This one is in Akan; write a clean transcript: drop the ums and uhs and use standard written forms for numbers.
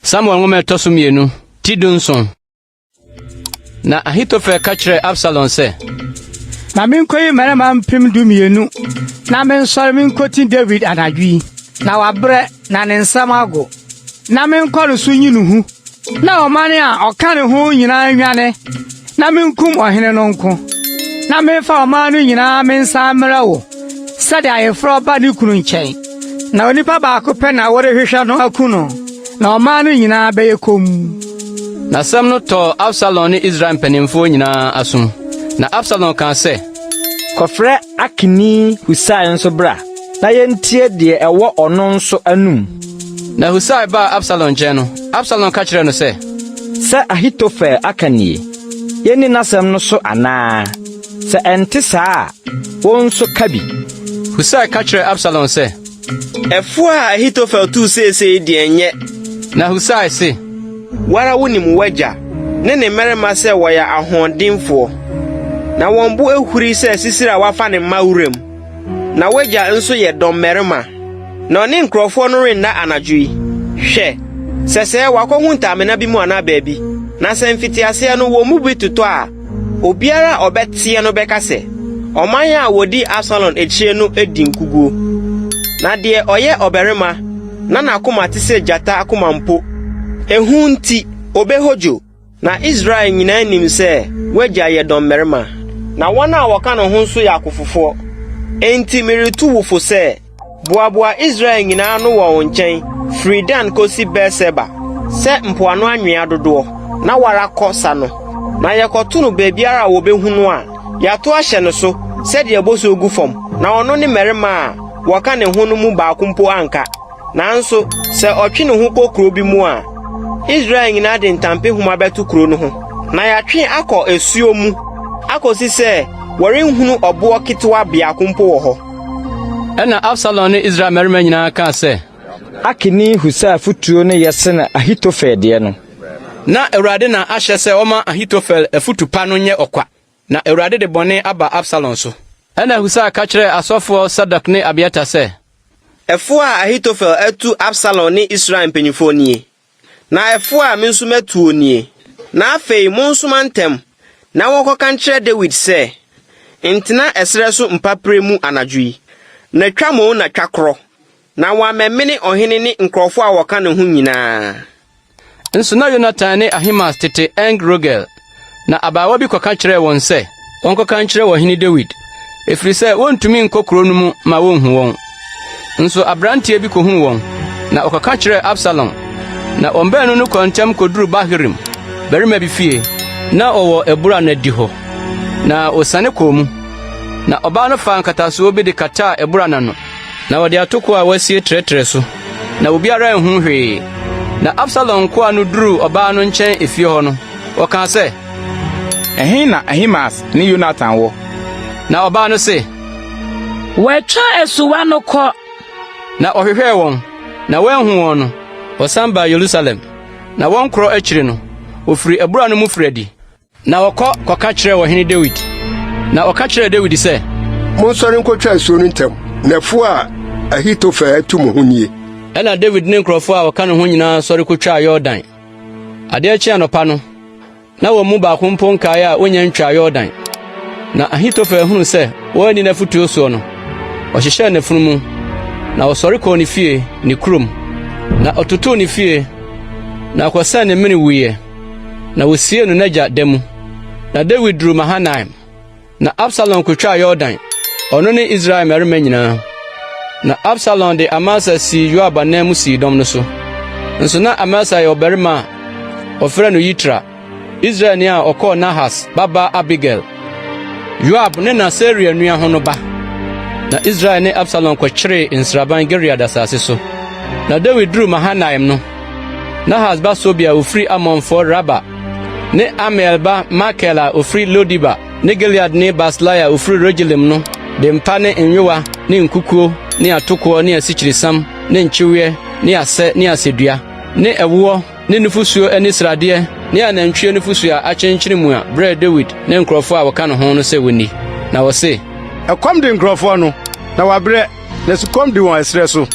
Samuel nwoma a ɛtɔ so mmienu, ti dunson. Na Ahitofel ka kyerɛɛ Absalom sɛ, Ma minkoyi mmarima 12,000 na mensɔre minkoti Dawid anadwo yi, na wabrɛ na ne nsam agow. Na menkɔ no so nyi no hu, na ɔman a ɔka ne ho nyinaa nnwane, na minkum ɔhene no nko. Na memfa ɔman no nyinaa mensan mmrɛ wo, sɛdeɛ ayeforɔ ba ne kunu nkyɛn. Na onipa baako pɛ na worehwehwɛ no aku no, na ɔman no nyinaa bɛyɛ komm. Na asɛm no tɔɔ Absalom ne Israel mpanimfoɔ nyinaa asom. Na Absalom kaa sɛ, Kɔfrɛ Arkini Husai nso bra, na yentie deɛ ɛwɔ ɔno nso anom. Na Husai baa Absalom nkyɛn no, Absalom ka kyerɛɛ no sɛ, Sɛ Ahitofel aka nie, yenni n'asɛm no so anaa? Sɛ ɛnte saa a, wo nso ka bi. Husai ka kyerɛɛ Absalom sɛ, Ɛfo a Ahitofel tuu seesei deɛ ɛnyɛ. Na Husai se, Wo ara wunim w'agya ne ne mmarima sɛ wɔyɛ ahoɔdenfoɔ, na wɔn bo ahuri sɛ sisire a wafa ne mma wuram. Na w'agya nso yɛ dɔmmarima, na ɔne nkurɔfoɔ no renna anadwo yi. Hwɛ, sɛsɛɛ wakɔhunta amena bi mu anaa baabi, na sɛ mfitiaseɛ no wɔn mu bi totɔ a, obiara a ɔbɛteɛ no bɛka sɛ, 'Ɔman a wodi Absalom akyire no adi nkoguo.' Na deɛ ɔyɛ ɔbarima na n'akoma te sɛ gyata akoma mpo, ehu nti obehodwo. Na Israel nyinaa nim sɛ w'agya yɛ dɔmmarima, na wɔn a wɔka ne ho nso yɛ akofofoɔ. Enti meretu wo fo sɛ, boaboa Israel nyinaa ano wɔ wo nkyɛn firi Dan kosi Beer-Seba sɛ mpoano anwea dodoɔ, na woara kɔ sa no. Na yɛkɔto no baabiara a wobehu no a, yɛato ahyɛ no so sɛdeɛ bosuo gu fam, na ɔno ne mmarima a wɔka ne ho no mu baako mpo anka. Nanso sɛ ɔtwe ne ho kɔ kurow bi mu a, Israel nyinaa de ntampehoma bɛto kurow no ho, na yɛatwe akɔ asuo mu akosi sɛ wɔrenhunu ɔboɔ ketewa biako mpo wɔ hɔ. Ɛnna Absalom ne Israel mmarima nyinaa kaa sɛ, Arkini Husai afotuo no yɛ sene Ahitofel deɛ no. Na Awurade na ahyɛ sɛ wɔmma Ahitofel afotu pa no nyɛ ɔkwa, na Awurade de bɔne aba Absalom so. Ɛnna Husai ka kyerɛɛ asɔfoɔ Sadok ne Abiatar sɛ, Ɛfo a Ahitofel atu Absalom ne Israel mpanyimfoɔ nie, na ɛfo a me nso matuo nie. Na afei monsoma ntɛm na wɔnkɔka nkyerɛ Dawid sɛ, 'Ntena ɛserɛ so mpaperɛ mu anadwo yi, na twa mo na twa korɔ, na wɔammɛmene ɔhene ne nkurɔfoɔ a wɔka ne ho nyinaa. Nso na Yonatan ne Ahimaas tete En-Rogel. Na abaawa bi kɔka kyerɛɛ wɔn sɛ wɔnkɔka nkyerɛ ɔhene Dawid, ɛfiri sɛ wontumi nkɔ kurow no mu ma wonhu wɔn. Nso aberanteɛ bi kohuu wɔn, na ɔkɔka kyerɛɛ Absalom. Na wɔn baanu no kɔɔ ntɛm koduruu Bahurim barima bi fie. Na ɔwɔ abura no adihɔ, na osiane kɔɔ mu. Na ɔbaa no faa nkatasoɔ bi de kataa abura no ano. Na wɔde atoko a wɔasie trɛtrɛɛ so, na obiara anhu hwee. Na Absalom nkoa no duruu ɔbaa no nkyɛn efie hɔ no, wɔkaa sɛ, Ɛhe na Ahimaas ne Yonatan wɔ? Na ɔbaa no se, Wɔatwa asuwa no kɔ. Na ɔhwehwɛɛ wɔn, na wanhu wɔn no, ɔsan baa Yerusalem. Na wɔn korɔ akyiri no, ofiri abura no mu firi adi. Na wɔkɔ kɔka kyerɛɛ ɔhene Dawid. Na ɔka kyerɛɛ Dawid sɛ, Monsɔre nkotwa asuo no ntɛm, na ɛfo a Ahitofel atu mo ho nie. Ɛnna Dawid ne nkurɔfo a wɔka ne ho nyinaa sɔre kotwaa Yordan. Adeɛ kyee anɔpa no, na wɔn mu baako mpo nkae a onnya ntwaa Yordan. Na Ahitofel hunuu sɛ wɔanni n'afotuo soɔ no, ɔhyehyɛɛ n'afunumu, na ɔsɔre kɔɔ ne fie, ne kurom. Na ɔtotoo ne fie, na ɔkɔsɛn ne mene wuiɛ. Na wosiee no n'agya da mu. Na Dawid duruu Mahanaim. Na Absalom kotwaa Yordan, ɔno ne Israel mmarima nyinaa. Na Absalom de Amasa sii Yoab anan mu sii dɔm no so. Nso na Amasa yɛ ɔbarima a wɔfrɛ no Yitra, Israelni a ɔkɔɔ Nahas babaa Abigail, Yoab ne na Seruia nua ho no ba. Na Israel ne Absalom kɔkyeree nsraban Gilead asase so. Na Dawid duruu Mahanaim no, Nahas ba Sobi a ofiri Amonfoɔ Raba ne Amiel ba Makir a ofiri Lo-debar ne Gileadni Barsilai a ofiri Rogelim no de mpa ne nyowa ne nkukuo ne atokoɔ ne asikyiresiam ne nkyeweɛ ne asɛ ne asɛdua ne ɛwoɔ ne nufusuo ani sradeɛ ne anantwie nufusuo a akyenkyene mua brɛɛ Dawid ne nkurɔfoɔ a wɔka ne ho no sɛ wonni. Na wɔse, Ɛkɔm de nkurɔfoɔ no, na wɔabrɛ, na sukɔm de wɔn ɛserɛ so.